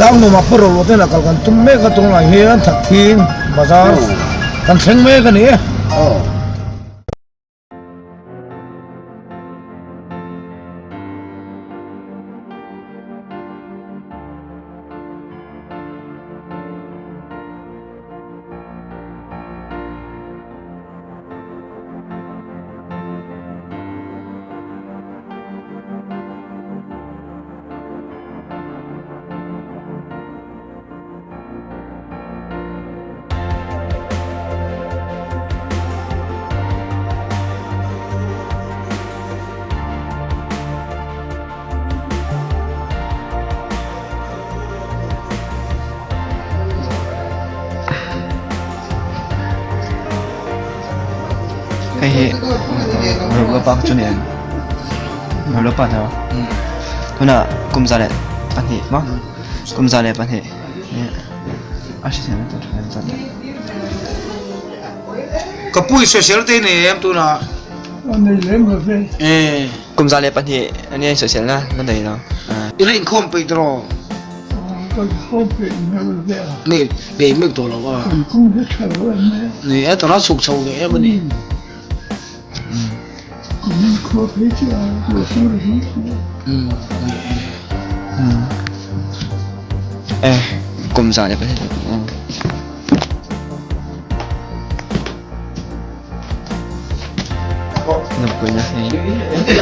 Tlangnuamah pawh rawlawt hnenah kal kan tum mek a, tunlai hian Thakthing bazar kan thleng mek a ni e. Hei hi Rolopa chu ni em Rolopa tho tunah kum 102 maw kum 102 a hrisel na tur an zawt leh. Ka pu i sawisel te nei em tunah? Nei lem lo ve. Kum 102 a nia i sawisel na la nei lo. I la inkhawm peih tawh? Ka inkhawm peih hmel ve a. Nei peih mek tawh lo a. Kan kawng hi tha lo em mai a. Ni e, tunah chhuk chho ve em a ni. Kum inkhawm phei chu a lo sur hi. Ni e. E, kum 102. Lampuina hei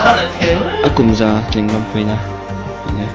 a kum za tling lampuina a ni a.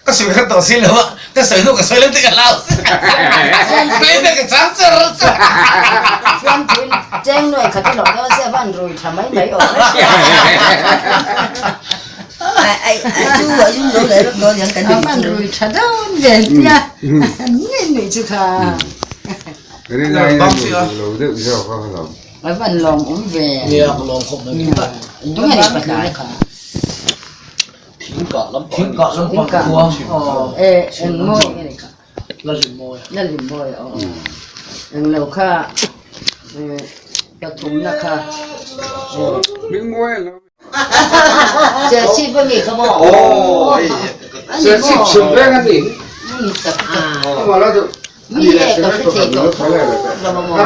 Ka sawi kha tawh si lo a, ka sawi hnu ka sawi lo tih ka hlau si. Playback ka chang char char. Fiamthu cheng nuai khat a lo dawn sia van rui tha mai mai awm e. A van rui tha dawn ve tia nui nui chu kha. A van lawm awm ve. Nia ka lawm khawp mai. Tunge ni pahnai kha. Thingkah lampang khua E engmawi nge ni kha? Lalrinmawi. Lalrinmawi aw. Englo kha pathumna kha. Hmingmawi lo. Serchhip a mi kha maw? Aw Serchhip chhim veng a ni. Mi e ka hre thei tawh tho lo maw?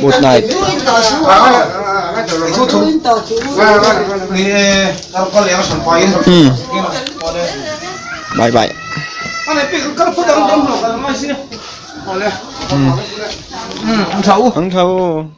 Good night. Bye bye. Ang tha u.